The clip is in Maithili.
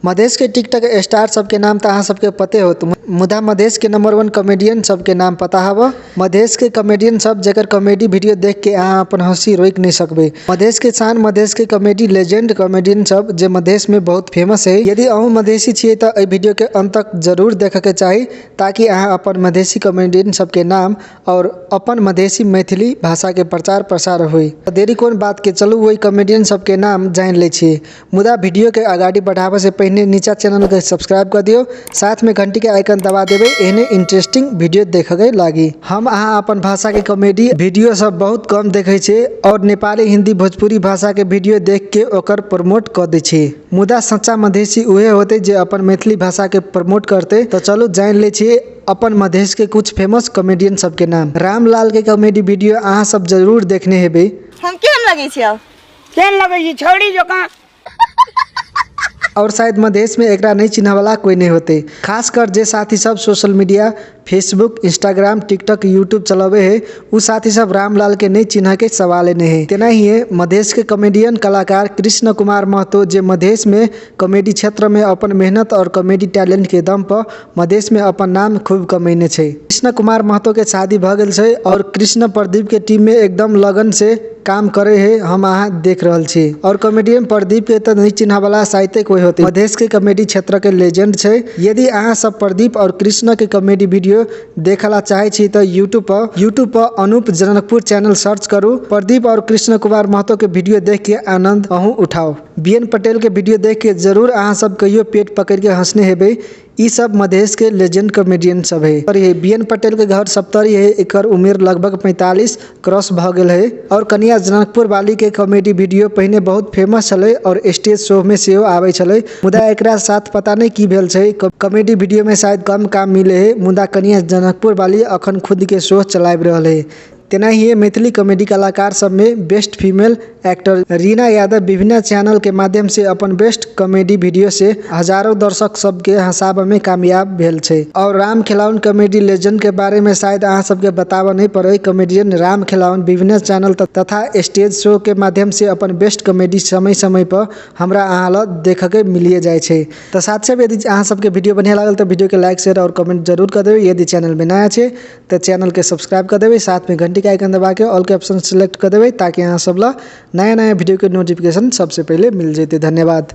मधेश के टिकटॉक स्टार सबके नाम तऽ अहाँ सबके पते होत, मुदा मधेश के नंबर 1 कॉमेडियन सबके नाम पता हब। मधेश के कॉमेडियन सब जेकर कॉमेडी वीडियो देख के अहाँ अपन हंसी रोकि नहीं सकबे। मधेश के शान, मधेश के कॉमेडी लेजेंड कॉमेडियन सब जे मधेश में बहुत फेमस है। यदि अहूँ मधेशी छियै तऽ एहि वीडियो के अंत तक जरूर देखे के चाही, ताकि अहाँ अपन मधेशी कॉमेडियन सबके नाम और अपन मधेशी मैथिली भाषा के प्रचार प्रसार होई। देरी कोन बात के, चलू वही कॉमेडियन सबके नाम जान लै छी। मुदा वीडियो के अगाडि बढ़ाबे से पहिने नीचा चैनल के सब्सक्राइब कर दियो, साथ में घंटी के आइकन दबा देबै एहने इंटरेस्टिंग वीडियो देखे लागी। हम अहाँ अपन भाषा के कॉमेडी वीडियो सब बहुत कम देखे छी और नेपाली, हिंदी, भोजपुरी भाषा के वीडियो देख के ओकर प्रमोट कर दै छी। मुदा सच्चा मधेशी उहे होते जे अपन मैथिली भाषा के प्रमोट करते। तो चलू जान लै छी अपन मधेश के कुछ फेमस कॉमेडियन सबके नाम। रामलाल के कॉमेडी वीडियो अहाँ सब जरूर देखने हेबै। हम केहन लगै छी आब? केहन लगै छी छौड़ी जकाँ। और शायद मधेश में एकरा नहीं चिन्ह वाला कोई नहीं होते। खासकर जे साथी सब social media, Facebook, Instagram, TikTok, YouTube चलावे है, उ साथी सब रामलाल के नहीं चिन्ह के सवाल नहीं है। तेनाहिए मधेश के कॉमेडियन कलाकार कृष्ण कुमार महतो जे मधेश में कॉमेडी क्षेत्र में अपन मेहनत और कॉमेडी टैलेंट के दम पर मधेश में अपन नाम खूब कमैने छै। कृष्ण कुमार महतो के शादी भ गेल छै और कृष्ण प्रदीप के टीम में एकदम लगन से काम करे है, हम अहाँ देख रहल छी। और कॉमेडियन प्रदीप के तो नहीं चिन्ह वाला साइते कोई होते। मधेश के कॉमेडी क्षेत्र के लेजेंड छै। यदि अहाँ सब प्रदीप और कृष्ण के कॉमेडी वीडियो देखला चाहे छी तो यूट्यूब पर अनूप जनकपुर चैनल सर्च करू। प्रदीप और कृष्ण कुमार महतो के वीडियो देख के आनंद अहूँ उठाओ। बी एन पटेल के वीडियो देख के जरूर अहाँ सब कहियो पेट पकड़ के हंसने हेबै। ई सब मधेश के लेजेंड कॉमेडियन सब है। और ये बी एन पटेल के घर सप्तरी है, एकर उम्र लगभग 45 क्रॉस भ गेल है। और कनिया जनकपुर वाली के कॉमेडी वीडियो पहिने बहुत फेमस छलै और स्टेज शो में सेहो आबै छलै। मुदा एकरा साथ पता नहीं की भेल छै, कॉमेडी वीडियो में शायद कम काम मिले है। मुदा कनिया जनकपुर वाली अखन खुद के शो चलाबि रहल है। तेनाहिए मैथिली कॉमेडी कलाकार सब में best female actor Reena Yadav विभिन्न चैनल के माध्यम से अपन बेस्ट कॉमेडी वीडियो से हजारों दर्शक सबके हंसाबे में कामयाब भेल छै। और राम खेलावन कॉमेडी लेजेंड के बारे में शायद अहाँ सबके बताबऽ नहीं पड़े। कॉमेडियन राम खेलावन विभिन्न चैनल तथा स्टेज शो के माध्यम से अपन बेस्ट कॉमेडी समय समय पर हमरा अहाँ लग देखे के मिलिए जाइ छै। तो साथ साथ यदि अहाँ सबके वीडियो बढ़िया लागल तो वीडियो के लाइक, शेयर और कमेंट जरूर कर देबै। यदि चैनल में नया छै तो चैनल के सब्सक्राइब कर देबै, साथ में घंटी के आइकन दबा के ऑल के ऑप्शन सेलेक्ट कर देबै, ताकि अहाँ सब ला नया नया वीडियो के नोटिफिकेशन सबसे पहले मिल जैते। धन्यवाद।